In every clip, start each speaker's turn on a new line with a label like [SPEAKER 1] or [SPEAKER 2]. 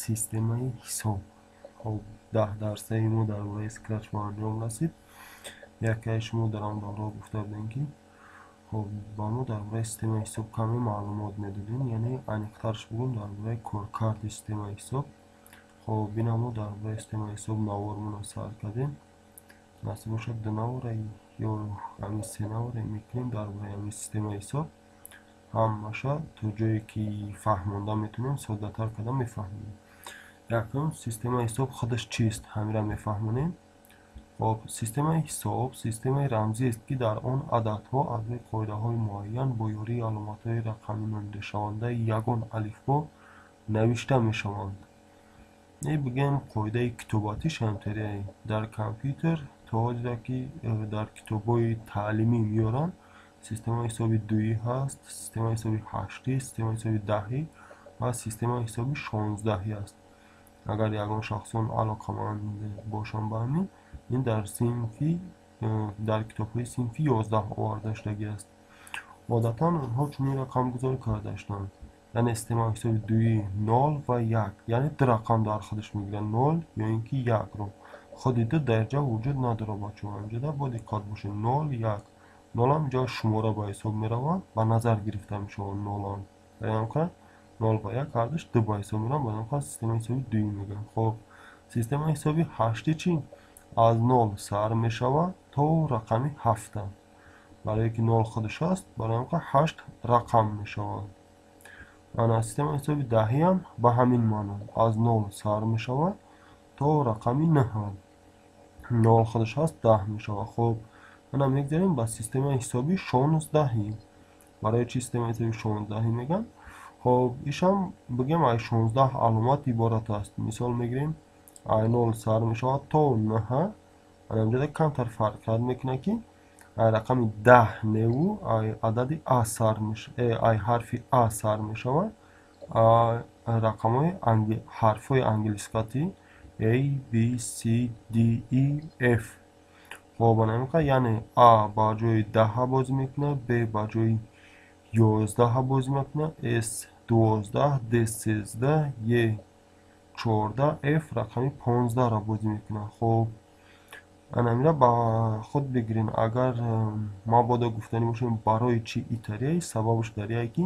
[SPEAKER 1] Системаи ҳисоб. Хоб, 10 дарсаи мо дар бораи Scratch ба анҷом расид. Яке шумо дар он давра гуфта будем, ки хоб, ба мо дар бораи системаи ҳисоб каме маълумот медодем, яъне аниқтарш бигӯм, дар бораи коркарди системаи ҳисоб. Хоб, бина, мо дар бораи системаи ҳисоб навормонро сар кардем. Насиб бошад, ду навора ё ҳамин се навора мекунем дар бораи ҳамин системаи ҳисоб. Ҳамаша то ҷое ки фаҳмонда метавонем, соддатар карда мефаҳмонем. Якум, системаи ҳисоб худаш чист, ҳамира мефаҳмонем. Хоб, системаи ҳисоб системаи рамзиест, ки дар он ададҳо аз рӯи қоидаҳои муайян бо ёрии аломатҳои рақамӣ номидашавандаи ягон алифбо навишта мешаванд. Не, бигӯем, қоидаи китобатиш ҳамтарияй. Дар компютер то ҳозира ки дар китобҳои таълимӣ меоранд, системаи ҳисоби дуӣ ҳаст, системаи ҳисоби ҳаштӣ, системаи ҳисоби даҳӣ ва системаи ҳисоби 16-ӣ аст. Агар ягон шахсон алоқаманд бошанд ба ҳамин, ин дар синфи дар китобҳои синфи 11 оварда шудагӣ аст. Одатан онҳо чунин рақамгузорӣ карда шуданд, яъне системаи ҳисоби дуӣ нол ва як, яъне ду рақам дар худаш мегирад, нол ё ин ки якро. Худи ду дар ҷа вуҷуд надорад, бачаҳо, инҷода бо диққат бошед. Нол, як, нолам ҷо шумора ба ҳисоб меравад, ба назар гирифта мешавад нолам. Нол ва як ҳардуш ду ба ҳисоб мераванд, ба ҳамин системаи ҳисоби дуӣ мегӯянд. Хоб, системаи ҳисоби ҳаштӣ чӣ? Аз нол сар мешавад то рақами ҳафта. Барое ки нол худаш аст, барои ҳамин ҳашт рақам мешавад. Ана, системаи ҳисоби даҳиам ба ҳамин маъно, аз нол сар мешавад то рақами наҳ. Нол худаш ҳаст, 10 мешавад. Хоб, ана мегзарем ба системаи ҳисоби 16-ӣ. Барои чӣ системаи ҳисоби 16-ӣ мегӯянд? Хоб, ишам бигӯем, ай 16 аломат иборат аст. Мисол мегирем, ай нол сар мешавад то наҳ. Ана, инҷода камтар фарқият мекунад, ки ай рақами 10 неву ай адади а сар, ай ҳарфи а сар мешавад. Рақамҳои ҳарфҳои англискати A, B, C, D, E, F. Хоб, ана ҳамин, яъне а ба ҷои даҳа бозӣ мекунад, б ба ҷои 11-а бозӣ мекунад, с 12, д 13, е 14, ф рақами 15-ро бозӣ мекунад. Хоб, ана ҳаминро ба худ бигирем. Агар мабодо гуфтанӣ бошем, барои чӣ итарияй, сабабаш дар яе, ки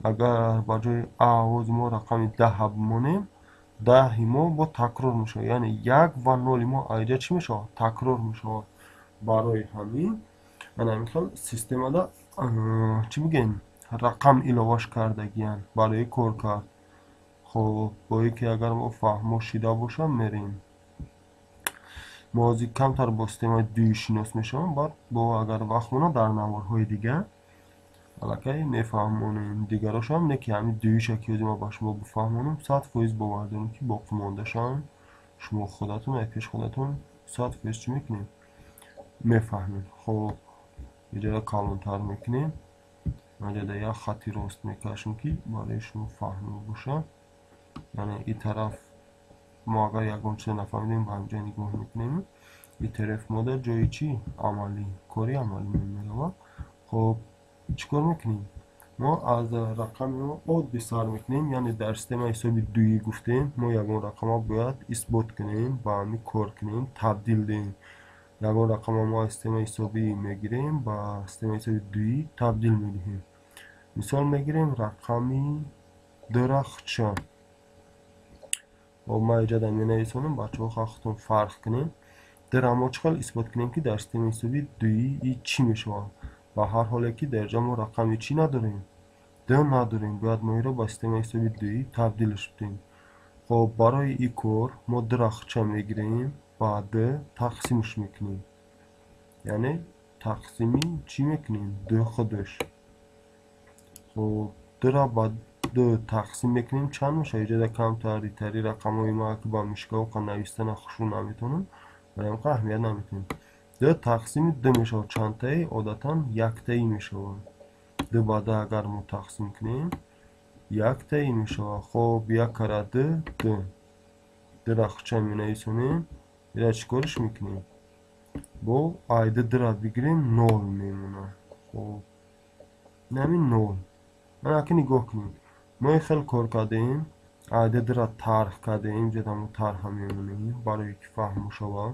[SPEAKER 1] агар ба ҷои а овози мо рақами даҳа бимонем, даҳи мо бо такрор мешавад, яъне як ва ноли мо айҷа чӣ мешавад? Такрор мешавад. Барои ҳамин ана ҳамин хел системада, чӣ бигӯем, рақам иловаш кардагиянд барои коркард. Хоб, бо ин ки агар мо фаҳмо шида бошам, мерем. Мо ҳозир камтар бо системаи дуӣ шинос мешавем, баъд бо агар вақт монад, дар наворҳои дигар аллакай мефаҳмонем дигарошам. Не ки ҳамин дуиша ки ҳозир ман ба шумо бифаҳмонам, 100% бовар дорем, ки боқӣ мондашам шумо худатон ай пеш худатон 100% чӣ мекунем, мефаҳмем. Хоб, иҷода калонтар мекунем, инҷода як хати рост мекашем, ки барои шумо фаҳмо бошад. Яъне ин тараф мо агар ягон чизе нафаҳмидем, ба ҳамҷоя нигоҳ мекунем. Ин тараф мо дар ҷои чӣ амалӣ, кори амалӣ меравад. Хоб, чӣ кор мекунем? Мо аз рақами оддӣ сар мекунем, яъне дар системаи ҳисоби дуӣ гуфтем, мо ягон рақама бояд исбот кунем, ба ҳамин кор кунем, табдил диҳем. Ягон рақама мо аз системаи ҳисобӣ мегирем, ба системаи ҳисоби дуӣ табдил медиҳем. Мисол мегирем рақами дурахча. Хоб, ман иҷода менависонам, бачаҳо, худтон фарқ кунем. Дира мо чӣ хел исбот кунем, ки дар системаи ҳисоби дуӣ и чӣ мешавад? Ба ҳар ҳоле ки дар ҷо мо рақами чӣ надорем? Д надорем, бояд мо инро ба системаи ҳисоби дуӣ табдилш бидиҳем. Хоб, барои ин кор мо дурахча мегирем, ба д тақсимш мекунем, яъне тақсими чӣ мекунем? Д худаш. Хоб, дра ба д тақсим мекунем, чанд мешавад? Иҷода камтар итари рақамҳои ма ки ба мишкаоқа навистана хушрӯ наметавонам, барои ҳамин аҳамият наметавонем. Д тақсими д мешавад чандтаи? Одатан яктаӣ мешавад. Д ба д агар мо тақсим кунем, яктаӣ мешавад. Хоб, як кара д, д. Дурахча менависонем, ира чӣ кориш мекунем? Бо ай д дра бигирем, нол мемонад. Хоб, инами нол. Ана, аки нигоҳ кунем, мо ин хел кор кардем. Айда дра тарҳ кардем, инҷа мо тарҳа мемонем, барое ки фаҳм шавад.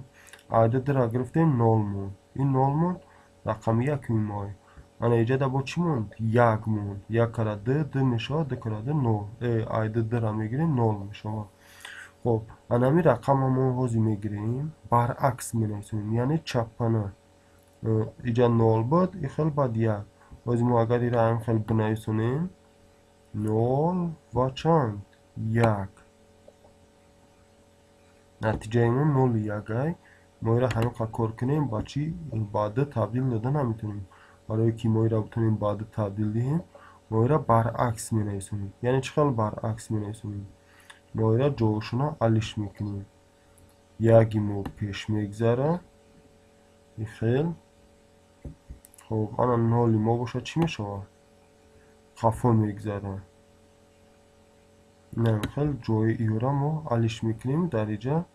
[SPEAKER 1] Айда дра гирифтем, нол монд. Ин нол монд, рақами якуми мои. Ана иҷада бо чӣ монд? Як монд. Як кара д, д мешавад, д кара д нол. Айда дра мегирем, нол мешавад. Хоб, ана ҳамин рақамро мо ҳозир мегирем, баръакс менависонем, яъне чаппана. Иҷа нол буд, и хел баъд як. Ҳозир мо агар ира ҳамин хел бинависонем, нол ва чанд? Як. Натиҷаи мо ноли якай. Мо ира ҳамин қадр кор кунем, ба чӣ? Ба д табдил дода наметавонем. Барое ки мо ира битонем ба д табдил диҳем, мо ира баръакс менависонем. Яъне чӣ хел баръакс менависонем? Мо ира ҷойшона алиш мекунем. Яги мо пеш мегзара, и хел. Хоб, ана ноли мо бошад чӣ мешавад? Хафо мегзара. Ин хел ҷои иёра мо алиш мекунем, дар иҷа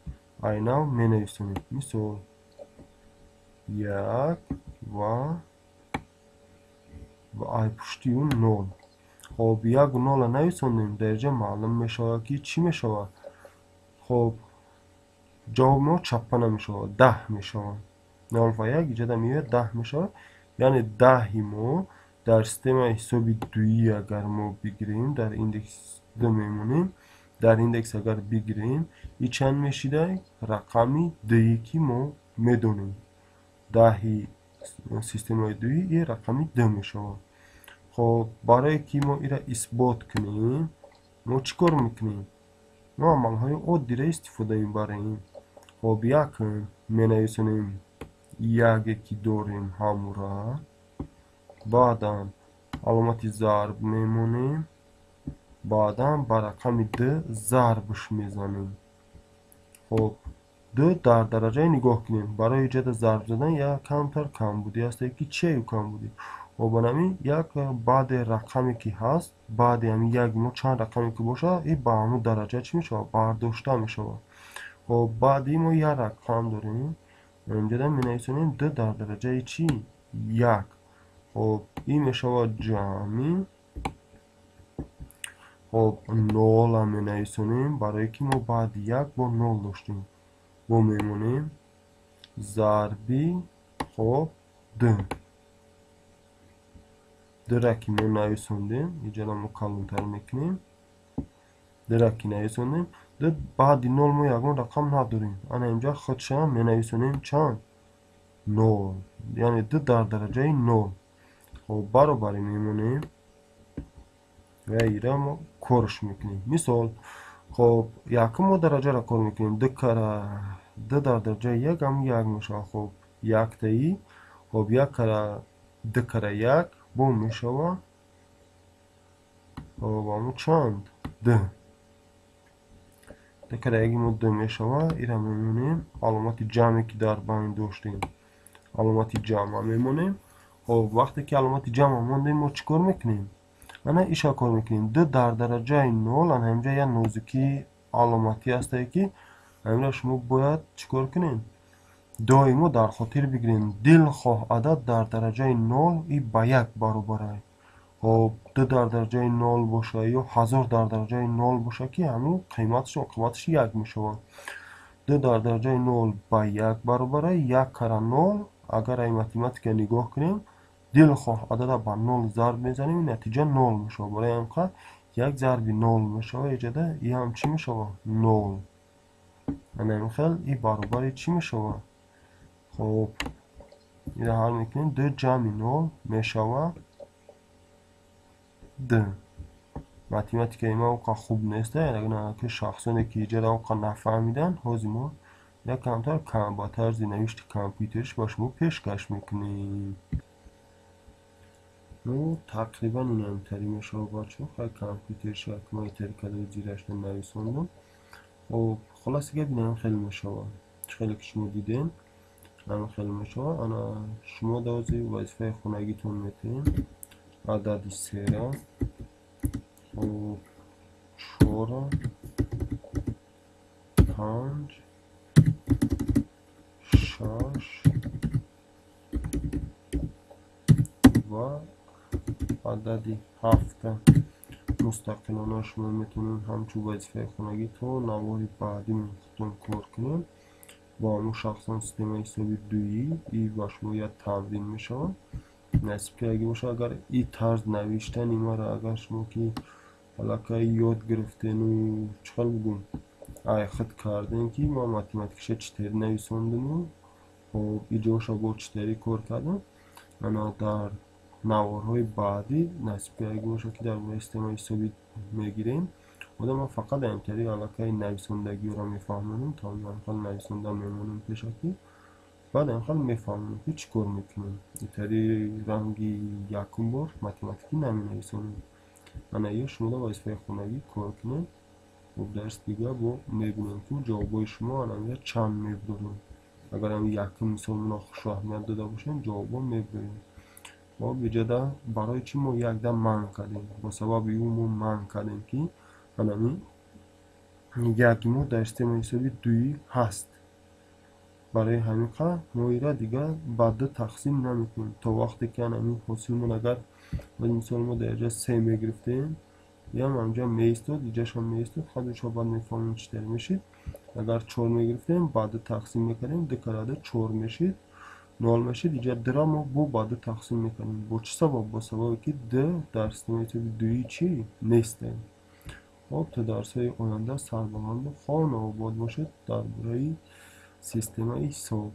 [SPEAKER 1] айнав менависонем. Мисол як ва ай пушти ӯ нол. Хоб, яку нола нависондем, дар иҷа маълум мешавад ки чӣ мешавад. Хоб, ҷавоби мо чаппа намешавад, даҳ мешавад. Нол ва як иҷада меояд, даҳ мешавад. Яъне даҳи мо дар системаи ҳисоби дуӣ агар мо бигирем, дар индекс ду мемонем, дар индекс агар бигирем, и чанд мешидай? Рақами дуӣ ки мо медонем. Даҳи системаи дуӣ и рақами ду мешавад. Хоб, барое ки мо ира исбот кунем, мо чӣ кор мекунем? Мо амалҳои оддиро истифода мебарем. Хоб, як менависонем яге ки дорем ҳамура, баъдан аломати зарб мемонем, баъдан ба рақами д зарбш мезанем. Хоб, д дар дараҷаи нигоҳ кунем. Барои иҷода зарб задан як камтар камбудӣ ҳастае ки чию камбудӣ? Хоб, анами як баъде рақаме ки ҳаст, баъде ҳамин як мо чанд рақаме ки бошад, и ба ҳамун дараҷа чӣ мешавад? Бардошта мешавад. Хоб, баъди мо як рақам дорем, инҷода менависонем д дар дараҷаи чӣ? Як. Хоб, ин мешавад ҷамъи. Хоб, нола менависонем, барое ки мо баъди як бо нол доштем. Бо мемонем зарби, хоб, д. Дра ки мо нависондем, иҷара мо калонтар мекунем. Дра ки нависондем, д баъди нол мо ягон рақам надорем. Ана инҷа худша менависонем чанд? Нол. Яъне д дар дараҷаи нол. Хоб, баробари мемонем ва ира мо корш мекунем. Мисол, хоб, якум мо дараҷаро кор мекунем. Д кара д дар дараҷаи як ҳам як мешавад. Хоб, яктаи, хоб, як кара д кара як бо мешавад. Хоб, ҳамун чанд? Д. Д кара яки мо д мешавад. Ира мемонем аломати ҷамъе ки дар байн доштем, аломати ҷамъа мемонем. Хоб, вақте ки аломати ҷамъа мондем, мо чӣ кор мекунем? Ана иша кор мекунем. Д дар дараҷаи нол, ана ҳаминҷа як нозукии аломатӣ ҳастае ки ҳаминро шумо бояд чӣ кор кунед? Доимо дар хотир бигирем. Дилхоҳ адад дар дараҷаи нол и ба як баробар. Хоб, д дар дараҷаи нол боша ё ҳазор дар дараҷаи нол боша, ки ҳамин қиматаш оқибаташ як мешавад. Д дар дараҷаи нол ба як баробар, як кара нол. Агар ай математика нигоҳ кунем, дилхоҳ адада ба нол зарб мезанем, натиҷа нол мешавад. Барои ҳамин қадр як зарби нол мешавад, иҷода и ҳам чӣ мешавад? Нол. Ана ҳамин хел и баробари чӣ мешавад? Хоб, ира ҳал мекунем, д ҷамъи нол мешавад д. Математикаи ма он қадр хуб нест, ки шахсоне ки иҷара он қадр нафаҳмиданд, ҳозир мо як камтар ба тарзи навишти компютериш ба шумо пешкаш мекунем. Ну, тақрибан ин ҳамтари мешавад, бачаҳо. Хай, компютериш як ма итари карда зирашро нависондам. Хоб, хулоса гап ин ҳам хеле мешавад. Чӣ хеле ки шумо дидем, ҳамин хеле мешавад. Ана шумо дар вазифаи хонагитон метавонед адади сера, хоб, чора, панҷ, шаш ва адади ҳафта Мустақилона шумо метавонед ҳамчун вазифаи хонагӣ то навори баъдӣ худтон кор кунед. Бо ҳамун шахсан системаи ҳисоби дуӣ и ба шумо як тамрин мешавад. Насиб кардагӣ бошад, агар и тарз навиштани маро агар шумо ки аллакай ёд гирифтену, чӣ хел бигӯм, ай худ кардем, ки ман математикаша чӣ тари нависондиму, хоб, иҷоша бо чӣ тари кор кардам. Ана дар наворҳои баъдӣ, насиб кардагӣ бошад, ки дар бораи системаи ҳисобӣ мегирем, одам ман фақат ҳамтари аллакай нависондагиро мефаҳмонам, то ҳамхел нависонда мемонам пешакӣ, баъд ҳамхел мефаҳмонам, ки чӣ кор мекунем. Итари ранги якум бор математикӣ наменависонем. Ана ё шумо вазифаи хонагӣ кор кунед. Хоб, дарси дига бо мебинем, ки ҷавобҳои шумо анамиҷа чанд мебурем. Агар ҳами якум мисолмона хушро аҳамият дода бошем, ҷавобҳо мебурем. Хоб, иҷода барои чӣ мо якдам манъ кардем? Бо сабаби ӯ мо манъ кардем, ки анами яки мо дар системаи ҳисоби дуӣ ҳаст. Барои ҳамин қадр мо ира дигар ба ду тақсим намекунем, то вақте ки анами ҳосилмон, агар мисол мо дар инҷа се мегирифтем, ям ҳамҷа меистод, иҷашам меистод, хадуша баъд мефаҳмем, чӣ тари мешид. Агар чор мегирифтем, ба ду тақсим мекардем, ду карда чор мешид, нол мешид. Иҷа дура мо бо ба ду тақсим мекардем. Бо чӣ сабаб? Бо сабабе ки д дар системаи ҳисоби дуӣ чӣ нестем. Хоб, то дарсҳои оянда сарбаланду хонаобод бошед. Дар бораи системаи ҳисоб.